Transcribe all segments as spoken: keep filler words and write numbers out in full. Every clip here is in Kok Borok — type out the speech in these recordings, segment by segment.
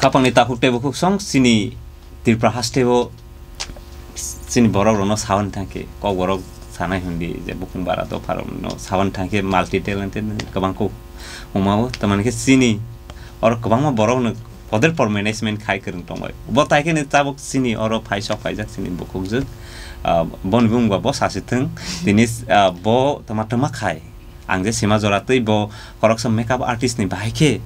Khapangni takhuk tei bukhuk song chini Tripura hasteo chini borok rokno sawan thangkhe, kok borok sanai hwndi je bukung bara dopha rokno sawan thangkhe multi talented kwbang kok hwnmao, tamani khe chini oro kwbangma borokno hotel por management khai kwrwng tongbai. Bo tai khe ni tabuk chini oro phai sok phaijak chini bukhukjwk, ah, boni bumung ba bo sasi thwng, tini, ah, bo tama tama khai. Ang je sima jora tei bo khoroksa makeup artist ni bahai khe,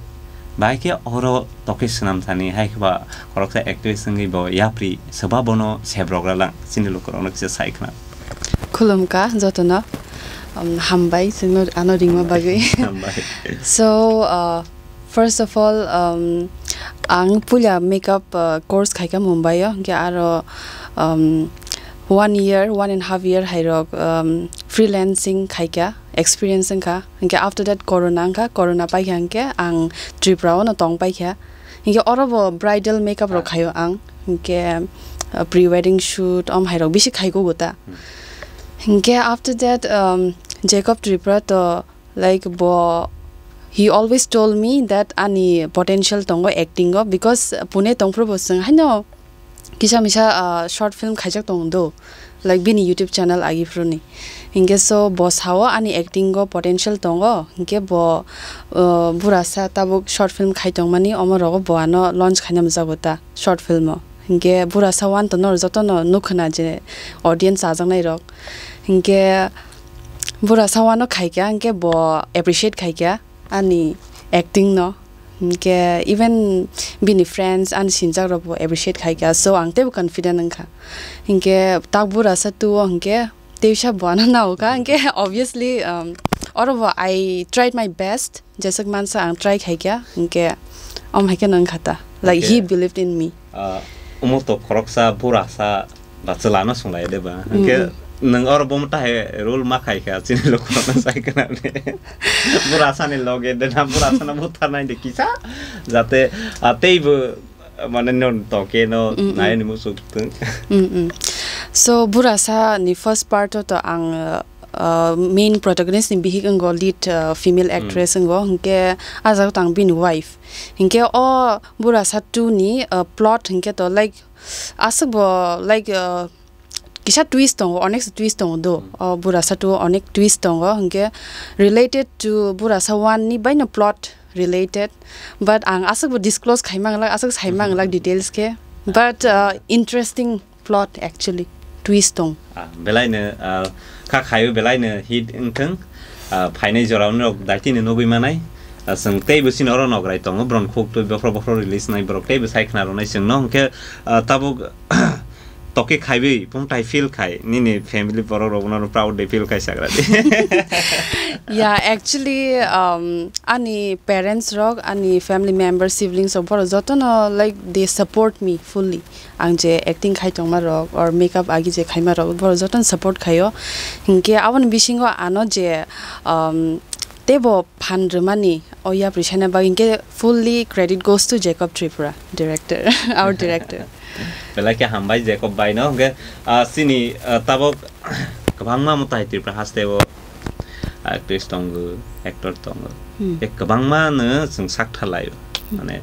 bahai khe oro tokhe swnam thani, hai khe ba khoroksa actress wngwi bo yapri soba bono sebrok ralang chini lukurokno kisa sai khna. Khulumkha jotono, um, hambai chwngno ano ringma bagwi. Hambai. So, uh, first of all, um, ang puila makeup, uh, course khaikha Mumbai o, hwnkhe aro, um, one year, one and half year hairok, um, freelancing khaikha, experience wngkha. Hwnkhe after that corona wngkha, corona paikha hwnkhe ang Tripura o no tong paikha. Hwnkhe oro bo bridal makeup rok khaio ang. Hwnkhe, uh, pre wedding shoot, om hairok bisi khaiko gota. Hmm. Hwnkhe after that, um, Jacob Tripura to, like, bo, he always told me that ani potential tongo acting o, because Pune tongphuru bo chwng haino kisa misa, ah, short film khaijak tong do, like, bini YouTube channel agi phuru ni. Hwnkhe so bo sao ani acting o potential tongo, hwnkhe bo, uh, burasa tabuk short film khai tongmani, omo rogo bo ano launch khaina mujago ta short film o. Hwnkhe burasa one to nor jotono nukhwna je audience chajaknai rok. Hwnkhe burasa one o khaikha, hwnkhe bo appreciate khaikha ani acting no. Hwnkhe even bini friends ani sinjak rok bo appreciate khaikha, so ang teibo confident wngkha. Hwnkhe tak burasa two o hwnkhe teisa bo ano naokha, hwnkhe obviously, um, oro bo I tried my best, jeswk mansa ang try khaikha, hwnkhe om hai kheno wngkha ta, like, he believed in me. Ah, omo to khoroksa burasa ba chwlano swnglaio de ba. Mm, hwnkhe mm. Nwng oro bomo tahai role ma khai kha, chini lukurokno sai khna de. Burasani loge de na, burasano butharnai de kisa, jate, ah, teibo, ah, mane non toke no Mm, mm. nai ni musuk thung. Mm, mm. So, burasa ni first part o to ang, uh, main protagonist ni bihik wngo, lead, uh, female Mm. actress wngo, hwnkhe ah jaga to ang bini wife. Hwnkhe o burasa two ni, uh, plot hwnkhe to, like, aswk bo, like, uh, kisa twist tongo, onek twist tongo do. Mm. O burasa two o onek twist tongo, hwnkhe related to burasa one ni baino plot related, but ang aswk bo disclose khai manglak, aswk sai manglak details khe, but, uh, interesting plot actually, twist tong. Ah, belaino, ah, kha khaio belaino hit wngthung, ah, phainai jorao norok daitino nugwi manai, ah, chwng teibo chini oro nograi tongo, borok khuk twi bokhro bokhro release nai, borok teibo sai khna rwnai chwngno, hwnkhe, ah, tabuk tokhe khaiwi pungthai feel khai, nini family borok rokno proud de feel khai sagra di. Yeah, actually, um, ani parents rok, ani family members, siblings rok, borok jotono, like, they support me fully. Ang je acting khai tongma rok, or makeup agi je khaima rok, borok jotono support khaio. Hinkhe aboni bisingo ano je, um, teibo phan rwmani o yapri sana bagwi hinkhe fully credit goes to Jacob Tripura, director, our director. Belai khe hambai Jacob bai no, hinkhe, ah, chini, ah, tabok kwbangma mwtai Tripura haste o actress tongo, actor tongo. Hmm. Tei kwbangma no chwng sak tharlaio. Hmm. Mane,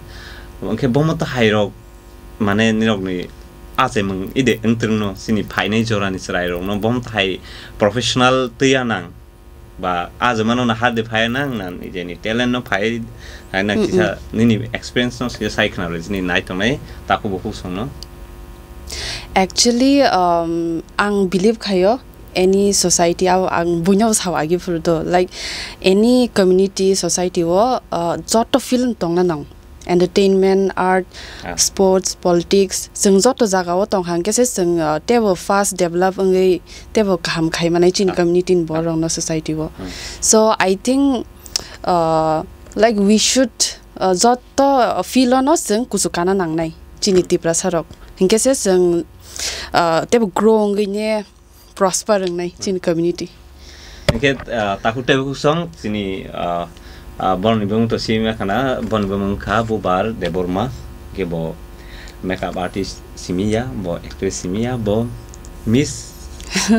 hinkhe bo mwtai rok, mane, nirokni achaimung ide wngtwrwngno chini phainai jorani chwrairokno bo mwtai professional twiya nang. Ba, ah, jemano na hardi phai nang, na nijeni talent no phai, hai na Mm, kisa mm. nini experience no se sai khna rw, jini nai tongnai, taku bukhuk songno. Actually, um, ang believe khayo, any society, abo ang buino sao agi phuru do, like, any community, society o, uh, joto film tongna nang. Entertainment, art, Ah. sports, politics, chwng joto jaga o tong hang khe se chwng, uh, teibo fast develop wngwi teibo kaham khai manai chini Ah. community ni borok rok no, society o. Hmm. So I think, uh, like, we should, uh, joto field o no chwng kuchuk kana nangnai chini Tiprasa rok. Hinkhe se chwng, uh, teibo grow wngwi ne prosper wngnai chini community. Hinkhe, ah, takhuk tei bukhuk song chini, ah, ah, borokni bumung to simi khana, borokni bumung kha Bubar Debbarma, hinkhe bo makeup artist simi ya, bo actress simi ya, bo Miss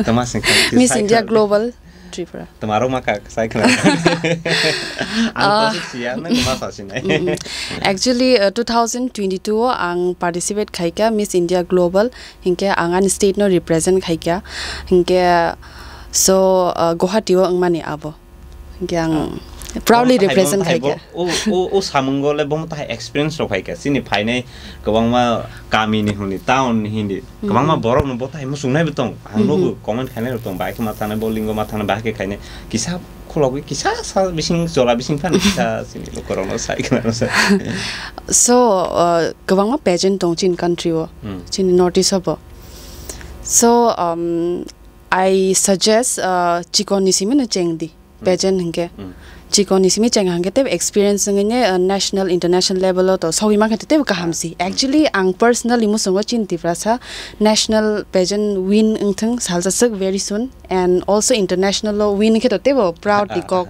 tama sing kha, Miss sai India kha. Global Tripura. Toma rok ma kha sai khna. Ang Ah. Kosik siya, nang ma sa sinai. Mm, mm. Actually, uh, two thousand twenty-two o ang participate khaika Miss India Global, hinkhe ang ani state no represent khaika, hinkhe so, uh, Guwahati o wngmani abo, hinkhe ang Ah. Proudly Bo-, represent bo-, khaika. O, o, o samungo le bo mo tahai experience rok phaika. Chini phainai kwbangma kami ni hwnwi, town ni hindi. Kwbangma Mhm. Borok no bo tahai muchungnai bo tong. Ang Mhm. Nugo comment khainai rok tong. Bahai khe ma thangnai, bo lingo ma thangnai, bahai khe khainai. Kisa khulogwi, kisa sa bising, jora bising phano kisa chini lukurok no sai khna no sai. So, uh, kwbangma pageant tong chini country o, Hmm. Chini North East o bo. So, um, I suggest, uh, chikon ni simi no cheng di. Hmm. Pageant hinkhe. Hmm. Chikon ni simi cheng hinkhe tei experience wngwi ne, uh, national, international level o to sogwi mankhe tei kaham si. Hmm. Actually, ang personally muchungo chini Tiprasa national pageant win wngthung salsa swk very soon, and also international o win khe to teibo proud ni kok.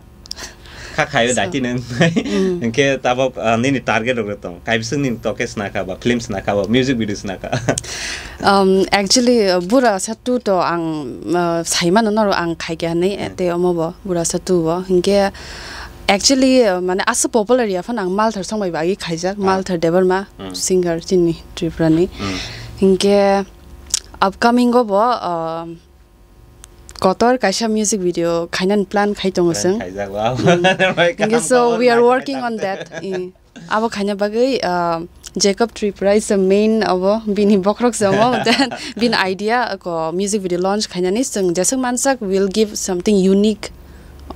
Kha khayo So. Daiti nang. Hmm. Hinkhe tabok, uh, nini target rok tong. Kaibising nini toke swnakha ba, film swnakha ba, music video swnakha. Um, actually, uh, Bura Sa two to ang, uh, saimano noro ang khaikha hinwi, Hmm. Tei omo bo Bura Sa two bo. Hinkhe, actually, uh, mane aswk popular ya phano ang Malthar song bai bagwi khaijak, Ah. Malthar Debbarma Hmm. singer chini Tripura ni. Hmm. Hinkhe, upcoming o bo, uh, kotor kaisa music video khainani plan khai tongo Plan chwng. Khaijak, wow. Hmm. Hinkhe so we are working on that. Eh. Abo khaina bagwi, uh, Jacob Tripura is the main abo bini bokhorok se omo, then bini idea ko music video launch khainani chwng jeswk mansak will give something unique,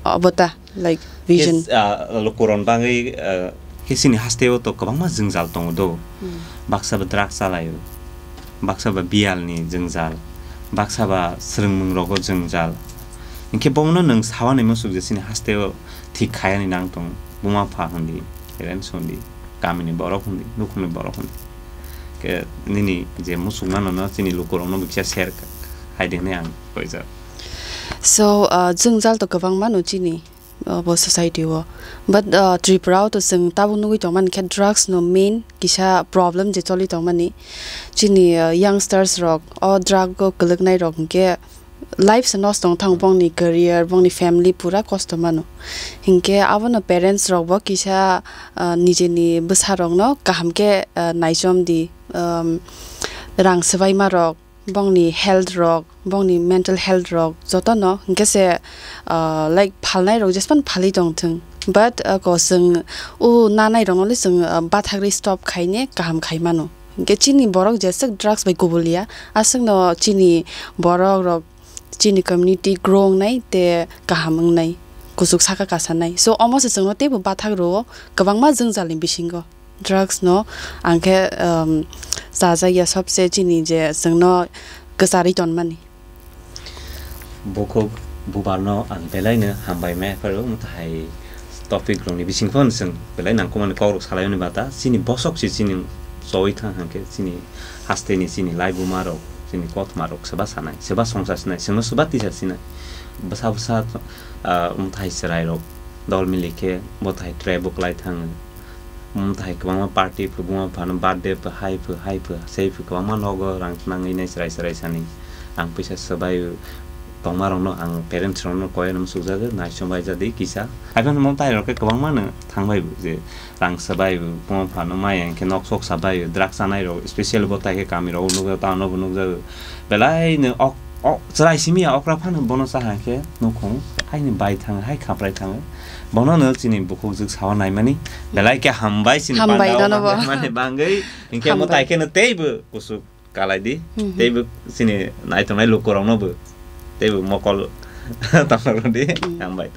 uh, abo ta, like, vision. Yes, uh, lukuron bagwi, uh, khe chini hasteo to kwbangma jwngjal tongo do. Hmm. Baksa ba drugs chalaio, baksa ba biyal ni jwngjal, baksa ba swrwngmung rogo jwngjal. Hinkhe bono nwng sawanai muchuk je chini hasteo thik khayani nang tong, buma pha hundi, parents hundi, kamini borok hundi, nukhungni borok hundi. Ke nini je muchukmano no chini lukurokno bo kisa share khai di hwnwi ang koijak. So, uh, jwngjal to kwbangma no chini, uh, bo society o. But, uh, Tripura o to chwng tabuk nugwi tongmani khe drugs no main kisa problem je choli tongmani. Chini, uh, youngsters rok o drug o kwlwknai rok hinkhe life se nosto wng thang, bongni career, bongni family pura kosto mano. Hinkhe abono parents rok bo kisa, ah, nijeni bwsa rokno kaham khe, ah, naichom di, um, rang swbaima rok, bongni health rok, bongni mental health rok jotono hinkhe se, ah, like, phalnai rok jespan phalwi tong thung. But, ah, ko chwng o nanai rokno le chwng, ah, bathagri stop khaine kaham khai mano. Hinkhe chini borok jeswk drugs bai kubul ya, aswkno chini borok rok chini community grow wngnai tei kaham wngnai, kuchuk saka kasanai. So, omo se chwngno teibo bathak rwo kwbangma jwngjalni bisingo. Drugs no ang khe, um, chajak ya sobse chini je chwngno kwcharwi tonmani. Bukhuk bubarno ang belaino hambai maya pharo, mwthai topic rokni bising phano chwng belai nangkukmani kokrok salaimani bata, chini bosok se chini chowi thang hwnkhe chini hasteni chini laibuma rok, chini kothoma rok swba sanai, swba songsa sinai, chwngno swba tisa sinai. Bwsa bwsa, ah, mwthai chwrai rok dol mili khe mwthai trai bwklai thango. Mwthai kwbangma party pho, buma phano birthday pho, hai pho, hai pho, sei pho, kwbangma nogo rang twnangwi nai chwrai chwrai sani. Ang puisa swbai tongma rokno ang parents rokno koi nang sukjago, naichom bai jadi kisa. Hai phano mwtai rok khe kwbangma no thang bai bo je rang swbai bo, buma phano mai ang khe nok sok sabai, drugs chanai rok, special bo tai khe kami rok nukjago, town o bo nukjago. Belai no ok, ok, chwrai simi ya okra phano bono cha hai khe nukhung, hai ni bai thango, hai khaprai thango. Bono no chini bukhuk jwk sawa naimani, belai khe hambai chini Hambai panda o nono bo. Mani bangwi, hinkhe Hambai. Mwtai khe no teibo kusuk kalai di, Mhm. Teibo chini naitongnai lukurokno bo, teibo mokol tongna rw di, Mhm. Hambai.